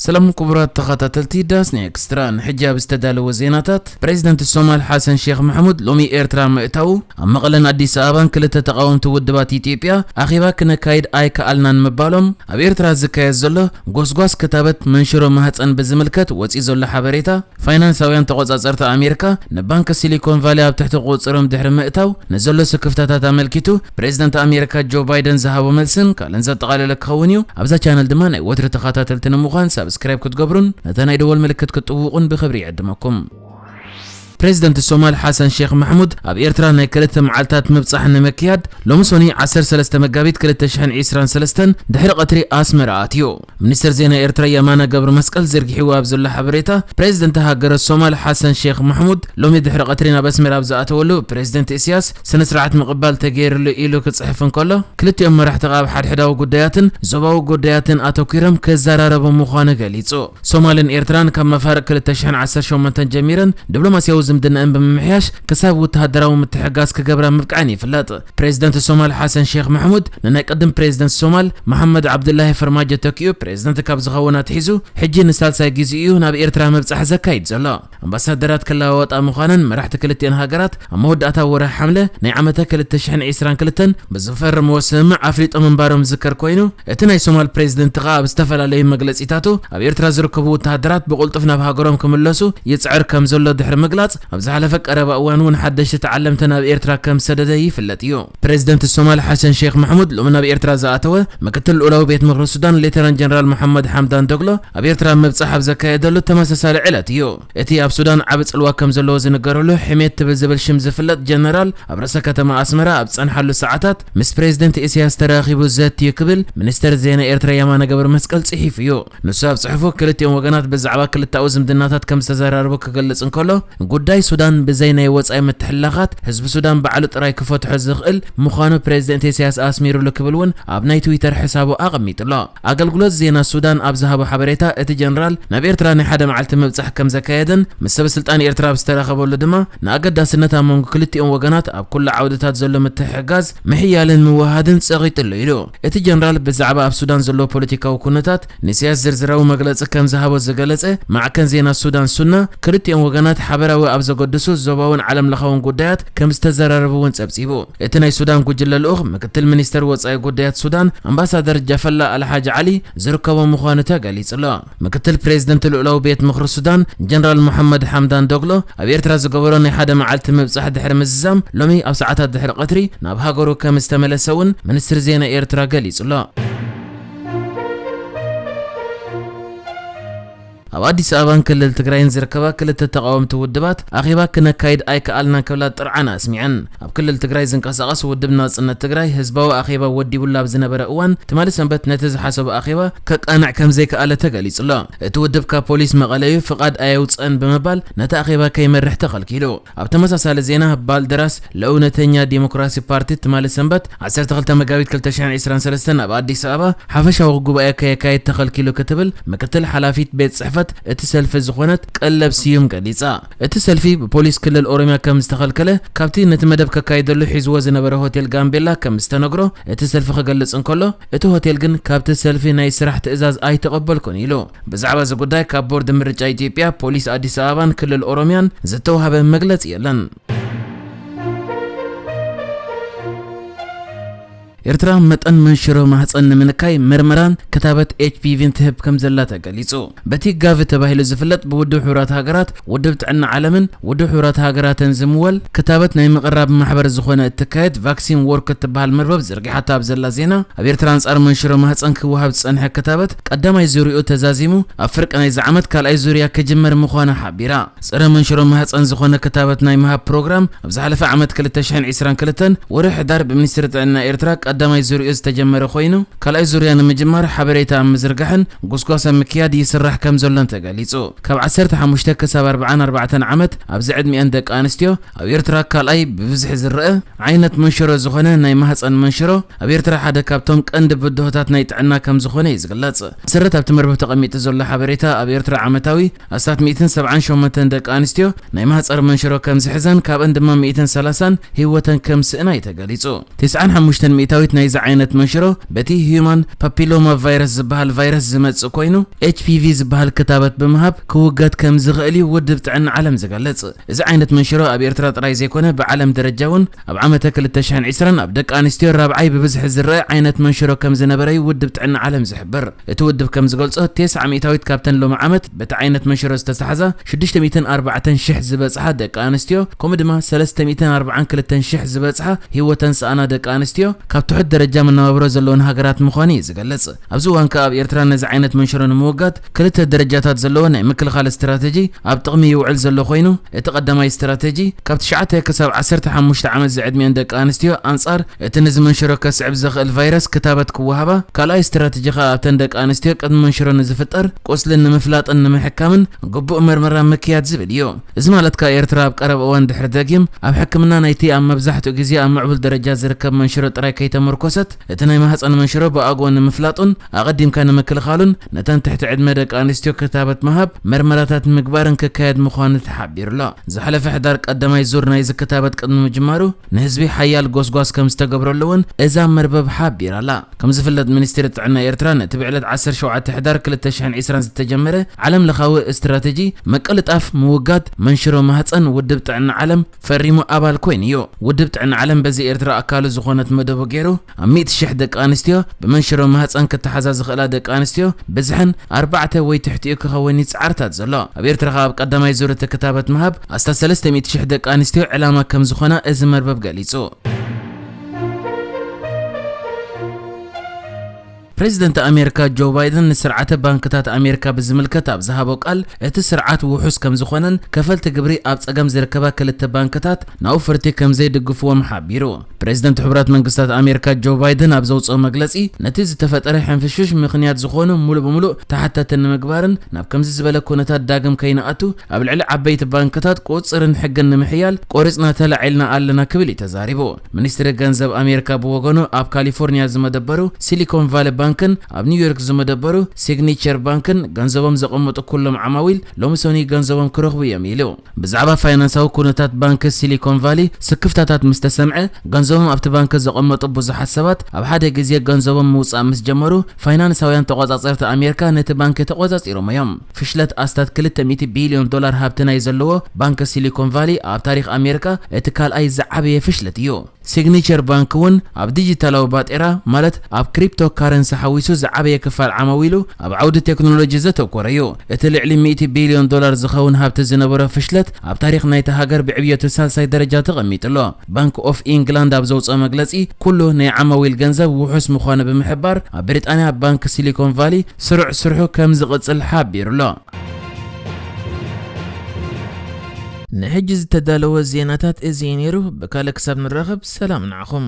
ሰላም ክቡራት ተኸታተልቲ ዳስኒ ኤክስትራ፣ ንሕጂ ኣብ ዝተዳለወ ዜናታት፣ ፕሬዚደንት ሶማል ሓሰን ሼክ ማሕሙድ ሎሚ ኤርትራ ምእታዉ፣ ኣብ መቐለን ኣዲስ ኣበባን ክልተ ተቓወምቲ ውድባት ኢትዮጵያ ኣኼባ ክነካይድ ኣይከኣልናን ምባሎም፣ ኣብ ኤርትራ ዝካየድ ዘሎ ጎስጓስ ክታበት መንሽሮ ማህፀን ብዝምልከት ወፂኡ ዘሎ ሓበሬታ፣ ፋይናንሳውያን ተቖጻጸርቲ ኣሜሪካ ንባንክ ሲሊኮን ቫሊ ኣብ ትሕቲ ቁጽጽሮም ድሕሪ ምእታው፣ ንዘሎ ስክፍታታት ኣመልኪቱ ፕሬዚደንት ኣሜሪካ ጆ ባይደን ዝሃቦ መልስን ካልእን ዘጠቓለለ ክኸውን እዩ። ኣብዛ ቻነል ድማ ናይ ወትሪ ተኸታተልቲ ንምዃን ሳብስክራይብ ክትገብሩን ነታ ናይ ደወል ምልክት ክትጥውቑን ብኽብሪ ይዕድመኩም። ፕሬዚደንት ሶማል ሓሰን ሼክ ማሕሙድ ኣብ ኤርትራ ናይ ክልተ መዓልታት ምብጻሕ ንምክያድ ሎሚ ሶኒ ዓሰርተ ሰለስተ መጋቢት ክልተ ሽሕን ዕስራን ሰለስተን ድሕሪ ቀትሪ ኣስመራ ኣትዩ። ሚኒስትር ዜና ኤርትራ የማነ ገብረ መስቀል ዘርጊሕዎ ኣብ ዘሎ ሓበሬታ፣ ፕሬዚደንት ሃገረ ሶማል ሓሰን ሼክ ማሕሙድ ሎሚ ድሕሪ ቀትሪ ናብ ኣስመራ ኣብ ዝኣተወሉ፣ ፕሬዚደንት ኢሳያስ ስነ ስርዓት ምቕባል ተገይርሉ ኢሉ ክጽሕፍ እንከሎ፣ ክልቲኦም መራሕቲ ኣብ ሓድሕዳዊ ጉዳያትን ዞባዊ ጉዳያትን ኣተኲሮም ክዘራረቡ ምዃኑ ገሊጹ። ሶማልን ኤርትራን ካብ መፋርቕ ክልተ ሽሕን ዓሰርተ ሸሞንተን ጀሚረን ዲፕሎማስያዊ ዝምድናኣን ብምምሕያሽ ክሳብ ወተሃደራዊ ምትሕግጋዝ ክገብራ ምብቅዐን ይፍለጥ። ፕሬዚደንት ሶማል ሓሰን ሼክ ማሕሙድ ንናይ ቅድም ፕሬዚደንት ሶማል መሓመድ ዓብዱላሂ ፈርማጆ ተኪኡ ፕሬዚደንት ካብ ዝኸውን ኣትሒዙ ሕጂ ንሳልሳይ ግዜ እዩ ናብ ኤርትራ ምብጻሕ ዘካይድ ዘሎ። ኣምባሳደራት ክለዋወጣ ምዃነን መራሕቲ ክልቲአን ሃገራት ኣብ መወዳእታ ወርሒ ሓምለ ናይ ዓመተ ክልተ ሽሕን ዕስራን ክልተን ብዝፈረምዎ ስምምዕ ኣፍሊጦም ምንባሮም ዝዝከር ኮይኑ፣ እቲ ናይ ሶማል ፕሬዚደንት ከኣ ኣብ ዝተፈላለዩ መግለጺታቱ ኣብ ኤርትራ ዝርከቡ ወተሃደራት ብቕልጡፍ ናብ ሃገሮም ክምለሱ ይጽዕር ከም ዘሎ ድሕሪ ምግላጽ፣ ኣብ ዝሓለፈ ቀረባ እዋን እውን ሓደሽቲ ተዓለምቲ ናብ ኤርትራ ከም ዝሰደደ ይፍለጥ እዩ። ፕሬዚደንት ሶማል ሓሰን ሼክ ማሕሙድ ሎሚ ናብ ኤርትራ ዝኣተወ ምክትል ልኡላዊ ቤት ምኽሪ ሱዳን ሌተናንት ጀነራል መሓመድ ሓምዳን ዶግሎ ኣብ ኤርትራ ምብጻሕ ኣብ ዘካየደሉ ተመሳሳሊ ዕለት እዩ። እቲ ኣብ ሱዳን ዓቢ ጽልዋ ከም ዘለዎ ዝንገረሉ ሕሜት ትብል ዝብል ሽም ዝፍለጥ ጀነራል ኣብ ርእሰ ከተማ ኣስመራ ኣብ ጸንሓሉ ሰዓታት ምስ ፕሬዚደንት ኢሳያስ ተራኺቡ ዘትዩ ክብል ሚኒስተር ዜና ኤርትራ የማነ ገብረ መስቀል ጽሒፉ እዩ። ንሱ ኣብ ጽሑፉ ክልቲኦም ወገናት ብዛዕባ ክልተኣዊ ዝምድናታት ከም ዝተዘራረቡ ክገልጽ እንከሎ፣ ጉዳይ ሱዳን ብዘይ ናይ ወጻኢ ምትሕልላኻት ህዝቢ ሱዳን ባዕሉ ጥራይ ክፈትሖ ዝኽእል ምዃኑ ፕሬዚደንት ኢሳያስ ኣስሚሩሉ ክብል እውን ኣብ ናይ ትዊተር ሕሳቡ ኣቐሚጡሎ። ኣገልግሎት ዜና ሱዳን ኣብ ዝሃቦ ሓበሬታ፣ እቲ ጀነራል ናብ ኤርትራ ናይ ሓደ መዓልቲ ምብጻሕ ከም ዘካየደን ምስ ሰበ ስልጣን ኤርትራ ኣብ ዝተራኸበሉ ድማ ንኣገዳስነት ኣብ መንጎ ክልቲኦም ወገናት ኣብ ኩሉ ዓውድታት ዘሎ ምትሕግጋዝ ምሕያልን ምውህሃድን ጸቒጡሉ ኢሉ። እቲ ጀነራል ብዛዕባ ኣብ ሱዳን ዘሎ ፖለቲካዊ ኩነታት ንኢሳያስ ዝርዝራዊ መግለጺ ከም ዝሃቦ ዝገለጸ ማዕከን ዜና ሱዳን ሱና፣ ክልቲኦም ወገናት ሓበራዊ ኣብ ዘገድሱ ዞባውን ዓለምለኻውን ጉዳያት ከም ዝተዘራረቡ እውን ጸብጺቡ። እቲ ናይ ሱዳን ጉጅለ ልኡኽ ምክትል ሚኒስተር ወጻኢ ጉዳያት ሱዳን ኣምባሳደር ጃፈላ ኣልሓጅ ዓሊ ዝርከቦ ምዃኑ ተገሊጹ ኣሎ። ምክትል ፕሬዚደንት ልኡላዊ ቤት ምኽሪ ሱዳን ጀነራል መሓመድ ሓምዳን ዶግሎ ኣብ ኤርትራ ዝገበሮ ናይ ሓደ መዓልቲ ምብጻሕ ድሕሪ ምዝዛም፣ ሎሚ ኣብ ሰዓታት ድሕሪ ቀትሪ ናብ ሃገሩ ከም ዝተመለሰ እውን ሚኒስትሪ ዜና ኤርትራ ገሊጹ ኣሎ። ኣብ ኣዲስ ኣበባን ክልል ትግራይን ዝርከባ ክልተ ተቓወምቲ ውድባት ኣኼባ ክነካይድ ኣይከኣልናን ክብላ ጥርዓን ኣስሚዐን። ኣብ ክልል ትግራይ ዝንቀሳቐስ ውድብ ናጽነት ትግራይ ህዝባዊ ኣኼባ ወዲቡሉ ኣብ ዝነበረ እዋን፣ ትማሊ ሰንበት ነቲ ዝሓሰቦ ኣኼባ ከቃንዕ ከም ዘይከኣለ ተገሊጹ ኣሎ። እቲ ውድብ ካብ ፖሊስ መቐለዩ ፍቓድ ኣየውጽአን ብምባል ነቲ ኣኼባ ከይመርሕ ተኸልኪሉ። ኣብ ተመሳሳሊ ዜና፣ ባልደራስ ለእውነተኛ ዲሞክራሲ ፓርቲ ትማሊ ሰንበት ዓሰርተ ክልተ መጋቢት ክልተ ሽሕን ዕስራን ሰለስተን ኣብ ኣዲስ ኣበባ ሓፈሻዊ ጉባኤ ከየካይድ ተኸልኪሉ ክትብል ምክትል ሓላፊት ቤት ጽሕፈት እቲ ሰልፊ ዝኾነት ቀለብ ስዩም ገሊጻ። እቲ ሰልፊ ብፖሊስ ክልል ኦሮሚያ ከም ዝተኸልከለ፣ ካብቲ ነቲ መደብ ከካይደሉ ሒዝዎ ዝነበረ ሆቴል ጋምቤላ ከም ዝተነግሮ፣ እቲ ሰልፊ ክገልጽ እንከሎ፣ እቲ ሆቴል ግን ካብቲ ሰልፊ ናይ ስራሕ ትእዛዝ ኣይተቐበልኩን ኢሉ። ብዛዕባ እዚ ጉዳይ ካብ ቦርድ ምርጫ ኢትዮጵያ፣ ፖሊስ ኣዲስ ኣበባን ክልል ኦሮሚያን ዝተዋህበ መግለጺ የለን። ኤርትራ መጠን መንሽሮ ማህጸን ንምንካይ መርመራን ክታበት ኤች ፒ ቪን ትህብ ከም ዘላ ተገሊጹ። በቲ ጋቪ ተባሂሉ ዝፍለጥ ብውድብ ሕቡራት ሃገራት፣ ውድብ ጥዕና ዓለምን ውድብ ሕቡራት ሃገራትን ዝምወል ክታበት ናይ ምቕራብ ማሕበር ዝኾነ እትካየድ ቫክሲን ዎርክ እትበሃል መርበብ ዘርጊሓታ ኣብ ዘላ ዜና፣ ኣብ ኤርትራ ኣንጻር መንሽሮ ማህጸን ክወሃብ ዝጸንሐ ክታበት ቀዳማይ ዙርያኡ ተዛዚሙ ኣብ ፍርቂ ናይዚ ዓመት ካልኣይ ዙርያ ክጅመር ምዃኑ ሓቢራ። ጸረ መንሽሮ ማህጸን ዝኾነ ክታበት ናይ ምሃብ ፕሮግራም ኣብ ዝሓለፈ ዓመት ክልተ ሽሕን ዕስራን ክልተን ወርሒ ሕዳር ብሚኒስትሪ ጥዕና ኤርትራ ቀዳማይ ዙርያኡ ዝተጀመረ ኮይኑ፣ ካልኣይ ዙርያ ንምጅማር ሓበሬታ ኣብ ምዝርጋሕን ጎስጓስ ኣብ ምክያድ ይስራሕ ከም ዘሎን ተገሊጹ። ካብ ዓሰርተ ሓሙሽተ ክሳብ ኣርብዓን ኣርባዕተን ዓመት ኣብዚ ዕድሚኣን ደቂ ኣንስትዮ ኣብ ኤርትራ ካልኣይ ብብዝሒ ዝረአ ዓይነት መንሽሮ ዝኾነ ናይ ማህጸን መንሽሮ ኣብ ኤርትራ ሓደ ካብቶም ቀንዲ ብድሆታት ናይ ጥዕና ከም ዝኾነ እዩ ዝግለጽ። መሰረት ኣብቲ መርበብ ተቐሚጡ ዘሎ ሓበሬታ፣ ኣብ ኤርትራ ዓመታዊ ኣስታት ሚእትን ሰብዓን ሸሞንተን ደቂ ኣንስትዮ ናይ ማህጸን መንሽሮ ከም ዝሕዘን ካብአን ድማ ሚእትን ሰላሳን ህይወተን ከም ስእና እዩ ተገሊጹ። ተስዓን ሓሙሽተን ሚእታዊ ናይዚ ዓይነት መንሽሮ በቲ ሂዩማን ፓፒሎማ ቫይረስ ዝበሃል ቫይረስ ዝመጽእ ኮይኑ፣ ኤች ፒ ቪ ዝበሃል ክታበት ብምሃብ ክውገድ ከም ዝኽእል እዩ ውድብ ጥዕና ዓለም ዝገልጽ። እዚ ዓይነት መንሽሮ ኣብ ኤርትራ ጥራይ ዘይኮነ፣ ብዓለም ደረጃ እውን ኣብ ዓመተ ክልተ ሽሕን ዕስራን ኣብ ደቂ ኣንስትዮ ራብዓይ ብብዝሒ ዝረአ ዓይነት መንሽሮ ከም ዝነበረ እዩ ውድብ ጥዕና ዓለም ዝሕብር። እቲ ውድብ ከም ዝገልጾ፣ ተስዓ ሚእታዊት ካብተን ሎሚ ዓመት በቲ ዓይነት መንሽሮ ዝተታሕዛ ሽዱሽተ ሚእትን ኣርባዕተን ሽሕ ዝበጽሓ ደቂ ኣንስትዮ፣ ከምኡ ድማ ሰለስተ ሚእትን ኣርባዓን ክልተን ሽሕ ዝበጽሓ ህይወተን ሰኣና ደቂ ኣንስትዮ ካብ ትሑት ደረጃ መነባብሮ ዘለወን ሃገራት ምዃኑ እዩ ዝገልጽ። ኣብዚ እዋን ከኣ ኣብ ኤርትራ ነዚ ዓይነት መንሽሮ ንምውጋድ ክልተ ደረጃታት ዘለዎ ናይ ምክልኻል ስትራተጂ ኣብ ጥቕሚ ይውዕል ዘሎ ኮይኑ፣ እቲ ቀዳማይ ስትራተጂ ካብ ትሽዓተ ክሳብ ዓሰርተ ሓሙሽተ ዓመት ዝዕድሚአን ደቂ ኣንስትዮ ኣንጻር እቲ ነዚ መንሽሮ ከስዕብ ዝኽእል ቫይረስ ክታበት ክወሃባ፣ ካልኣይ ስትራተጂ ከኣ ኣብተን ደቂ ኣንስትዮ ቅድሚ መንሽሮ ንዝፍጠር ቁስልን ንምፍላጥን ንምሕካምን ግቡእ መርመራ ምክያድ ዝብል እዩ። እዚ ማለት ከኣ ኤርትራ ኣብ ቀረባ እዋን ድሕሪ ደጊም ኣብ ሕክምና ናይቲ ኣብ መብዛሕትኡ ግዜ ኣብ ምዕቡል ደረጃ ዝርከብ መንሽሮ ጥራይ ከይተመርኮሰት፣ እቲ ናይ ማህጸን መንሽሮ ብኣግኡ ንምፍላጡን ኣቐዲምካ ንምክልኻሉን ነተን ትሕቲ ዕድመ ደቂ ኣንስትዮ ክታበት ምሃብ፣ መርመራታት ምግባርን ክካየድ ምዃኑ ተሓቢሩ ኣሎ። ዝሓለፈ ሕዳር ቀዳማይ ዙር ናይዚ ክታበት ቅድሚ ምጅማሩ ንህዝቢ ሓያል ጎስጓስ ከም ዝተገብረሉ እውን እዛ መርበብ ሓቢራ ኣላ። ከም ዝፍለጥ፣ ሚኒስትሪ ጥዕና ኤርትራ ነቲ ብዕለት ዓሰርተ ሸውዓተ ሕዳር ክልተ ሽሕን ዕስራን ዝተጀመረ ዓለም ለኻዊ ስትራተጂ ምቅልጣፍ ምውጋድ መንሽሮ ማህጸን ውድብ ጥዕና ዓለም ፈሪሙ ኣባል ኮይኑ እዩ። ውድብ ጥዕና ዓለም በዚ ኤርትራ ኣካሉ ዝኾነት መደቡ ገይሩ ኣብ ሚእቲ ሽሕ ደቂ ኣንስትዮ ብመንሽሮ ማህጸን ክተሓዛ ዝኽእላ ደቂ ኣንስትዮ ብዝሐን ኣርባዕተ ወይ ትሕቲኡ ክኸውን እዩ ጻዕርታት ዘሎ። ኣብ ኤርትራ ከኣ ኣብ ቀዳማይ ዙር እቲ ክታበት ምሃብ ኣስታት ሰለስተ ሚእቲ ሽሕ ደቂ ኣንስትዮ ዕላማ ከም ዝኾና እዚ መርበብ ገሊጹ። ፕሬዚደንት ኣሜሪካ ጆ ባይደን ንስርዓተ ባንክታት ኣሜሪካ ብዝምልከት ኣብ ዝሃቦ ቃል፣ እቲ ስርዓት ውሑስ ከም ዝኾነን ከፈልቲ ግብሪ ኣብ ጸገም ዝርከባ ክልተ ባንክታት ናብኡ ፍርቲ ከም ዘይድግፍዎም ሓቢሩ። ፕሬዚደንት ሕቡራት መንግስታት ኣሜሪካ ጆ ባይደን ኣብ ዘውጽኦ መግለጺ፣ ነቲ ዝተፈጠረ ሕንፍሽፍሽ ምኽንያት ዝኾኑ ሙሉእ ብሙሉእ ተሓታቲ ንምግባርን ናብ ከምዚ ዝበለ ኩነታት ዳግም ከይንኣቱ ኣብ ልዕሊ ዓበይቲ ባንክታት ቁጽርን ሕግን ንምሕያል ቆሪጽና ተላዒልና ኣለና ክብል እዩ ተዛሪቡ። ሚኒስትሪ ገንዘብ ኣሜሪካ ብወገኑ ኣብ ካሊፎርኒያ ዝመደበሩ ሲሊኮን ቫሊ ባንክን ኣብ ኒውዮርክ ዝመደበሩ ሲግኒቸር ባንክን ገንዘቦም ዘቐመጡ ኩሎም ዓማዊል ሎሚ ሰኑይ ገንዘቦም ክረኽቡ እዮም ኢሉ። ብዛዕባ ፋይናንሳዊ ኩነታት ባንክ ሲሊኮን ቫሊ ስክፍታታት ምስ ተሰምዐ፣ ገንዘቦም ኣብቲ ባንክ ዘቐመጡ ብዙሓት ሰባት ኣብ ሓደ ግዜ ገንዘቦም ምውጻእ ምስ ጀመሩ፣ ፋይናንሳውያን ተቖጻጸርቲ ኣሜሪካ ነቲ ባንክ ተቖጻጺሮም እዮም። ፍሽለት ኣስታት ክልተ ሚእቲ ቢልዮን ዶላር ሃብቲ ናይ ዘለዎ ባንክ ሲሊኮን ቫሊ ኣብ ታሪኽ ኣሜሪካ እቲ ካልኣይ ዝዓበየ ፍሽለት እዩ። ሲግኒቸር ባንክ እውን ኣብ ዲጂታላዊ ባጤራ፣ ማለት ኣብ ክሪፕቶ ካረንሲ ሓዊሱ ዝዓበየ ክፋል ዓማዊሉ ኣብ ዓውዲ ቴክኖሎጂ ዘተኮረ እዩ። እቲ ልዕሊ ሚእቲ ቢልዮን ዶላር ዝኸውን ሃብቲ ዝነበሮ ፍሽለት ኣብ ታሪኽ ናይቲ ሃገር ብዕብየቱ ሳልሳይ ደረጃ ተቐሚጡ ኣሎ። ባንክ ኦፍ ኢንግላንድ ኣብ ዘውፅኦ መግለፂ፣ ኩሉ ናይ ዓማዊል ገንዘብ ውሑስ ምዃኑ ብምሕባር፣ ኣብ ብሪጣንያ ባንክ ሲሊኮን ቫሊ ስሩዕ ስርሑ ከም ዝቕፅል ሓቢሩ ኣሎ። ንሕጂ ዝተዳለወ ዜናታት እዚ እዩ ነይሩ። ብካልእ ክሳብ ንራኸብ፣ ሰላም ንዓኹም።